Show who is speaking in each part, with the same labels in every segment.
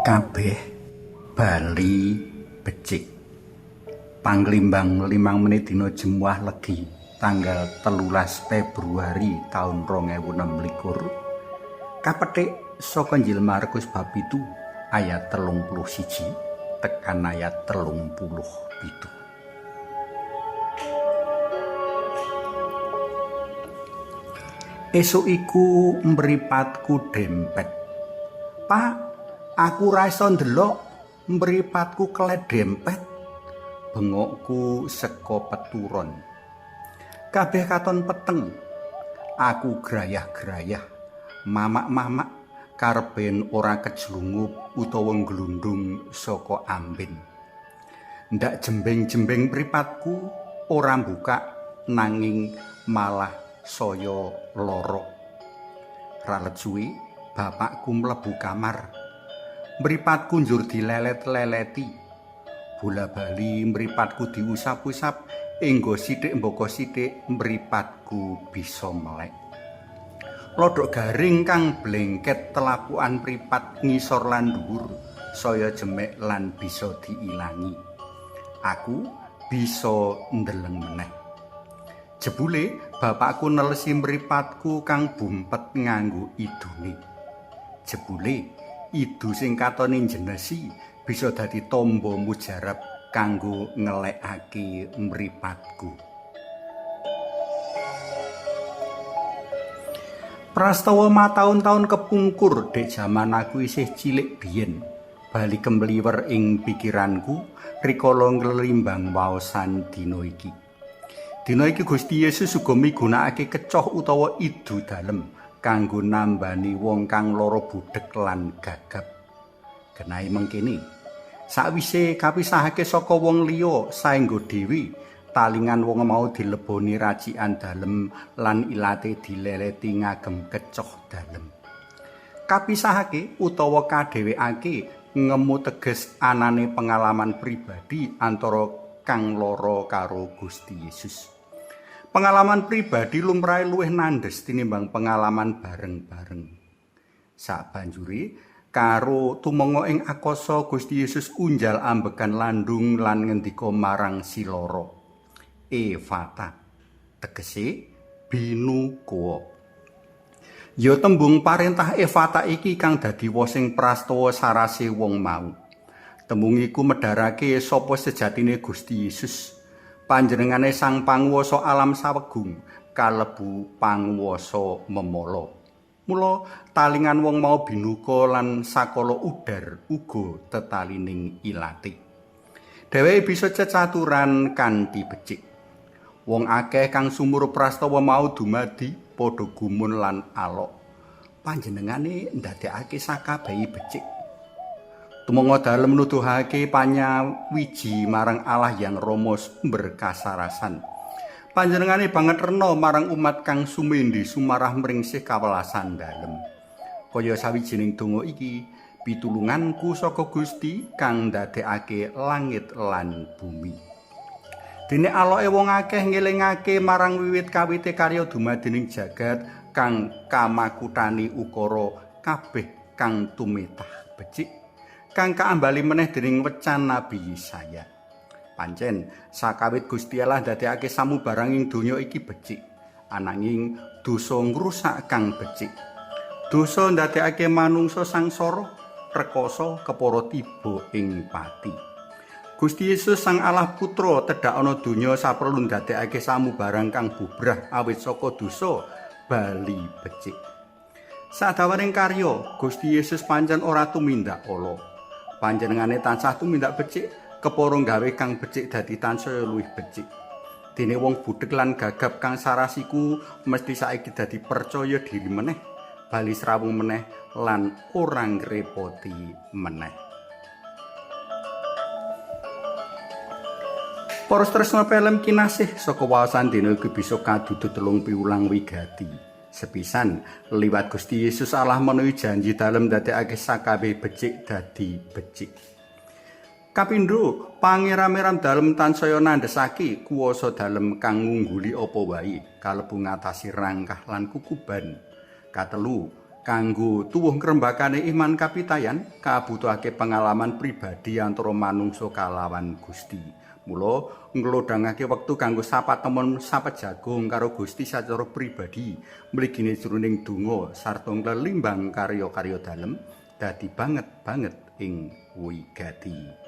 Speaker 1: Kabeh bali becik. Panglimbang 5 menit dina Jemuah Legi tanggal 13 Februari taun 2026 kapetik saka Injil Markus bab 7 ayat 31 tekan ayat 37. Esuk iku mripatku dempet. Pak, aku ora iso ndelok, mripatku kelet dempet. Bengokku saka peturon. Kabeh katon peteng. Aku grayah-grayah, mamak-mamak karben ora kejlungup utawa nglundung saka ambin. Ndak jembeng-jembeng mripatku ora mbukak nanging malah saya lara. Ralet suwe bapakku mlebu kamar. Mripatku njur dilelet-leleti. Bola-bali mripatku diusap-usap enggo sithik mbaka sithik mripatku bisa melek. Lodhok garing kang blengket telapukan mripat ngisor lan dhuwur saya jemek lan bisa diilangi. Aku bisa ndeleng meneh. Jebule bapakku nelesi mripatku kang bumpet nganggo idune. Jebule idu sing katone njenesi bisa dadi tamba mujarab kanggo ngelekake mripatku. Prastawa mataun-taun kepungkur dek jaman aku isih cilik biyen, bali kemliwer ing pikiranku rikala nglelimbang waosan dina iki. Dina iki Gusti Yesus uga migunakake kecoh utawa idu dalem kanggo nambani wong kang lara budhek lan gagap. Genahe mengkene, sakwise kapisahake saka wong liya saengga dhewe, talingan wong mau dileboni racikan dalem lan ilate dileleti ngagem kecoh dalem. Kapisahake utawa kadhewekake ngemu teges anane pengalaman pribadi antara kang lara karo Gusti Yesus. Pengalaman pribadi lumrahe luwih nandhes tinimbang pengalaman bareng-bareng. Sabanjure karo tumenga ing akasa Gusti Yesus unjal ambegan landung lan ngendika marang si lara, Efata, tegese binuka. Ya tembung parentah Efata iki kang dadi wosing prastawa sarase wong mau. Tembung iku medharake sapa sejatine Gusti Yesus. Panjenengane Sang Panguwasa alam sawegung kalebu panguwasa memala. Mula talingan wong mau binuka lan sakala udar uga tetalining ilate. Dheweke bisa cecaturan kanthi becik. Wong akeh kang sumur prastawa mau dumadi padha gumun lan alok. Panjenengane ndadekake sakabehi becik. Tumenga dalem nuduhake panyawiji marang Allah Yang Rama sumber kasarasan. Panjenengane banget rena marang umat kang sumendhi sumarah mringsih kawelasan dalem. Kaya sawijining donga iki, pitulunganku saka Gusti kang ndadekake langit lan bumi. Dene aloke wong akeh ngelingake marang wiwit kawite karya dumadining jagat kang kamakutani ukara kabeh kang tumitah becik, kang kaambali meneh dening wecan Nabi Yesaya. Pancen sakawit Gusti Allah ndadekake samubarang ing donya iki becik, ananging dosa ngrusak kang becik. Dosa ndadekake manungsa sangsara, rekoso kepara tiba ing pati. Gusti Yesus Sang Allah Putra tedhak ana donya saperlu ndadekake samubarang kang bubrah awit saka dosa bali becik. Sadawaning karya, Gusti Yesus pancen ora tumindak ala. Panjenengane tansah tumindak becik, kepara gawe kang becik dadi tansaya luwih becik. Dene wong budhek lan gagap kang sarasiku mesti saiki dadi percaya diri meneh, bali srawung meneh lan ora ngrepoti meneh. Para tresna pelem kinasih saka waosan dina iki bisa kadudut telung piwulang wigati. Sepisan, liwat Gusti Yesus Allah menehi janji dalem ndadekake sakabehe becik dadi becik. Kapindho, pangeram-eram dalem tansaya nandhesake kuwasa dalem kang ngungguli apa wae kalebu ngatasi rangkah lan kukuban. Katelu, Kanggo tuwuh ngrembakane iman kapitayan, kabutuhake pengalaman pribadi antara manungsa kalawan Gusti. Mula nglodhangake wektu kanggo sapatemon sapejagung karo Gusti sacara pribadi, mligine jroning donga sarta nglelimbang karya-karya dalem dadi banget-banget ing wigati.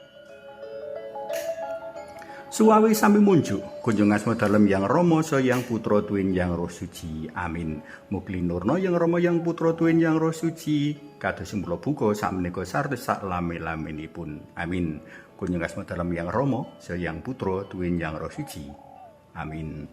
Speaker 1: Suwawi sami munjuk kunjung asma dalem Yang Rama saha Yang Putra tuwin Yang Roh Suci. Amin. Mugi nurna Yang Rama Yang Putra tuwin Yang Roh Suci kados mula buka sakmenika sarta sak lame-lamenipun. Amin. Kunjung asma dalem Yang Rama saha Yang Putra tuwin Yang Roh Suci. Amin.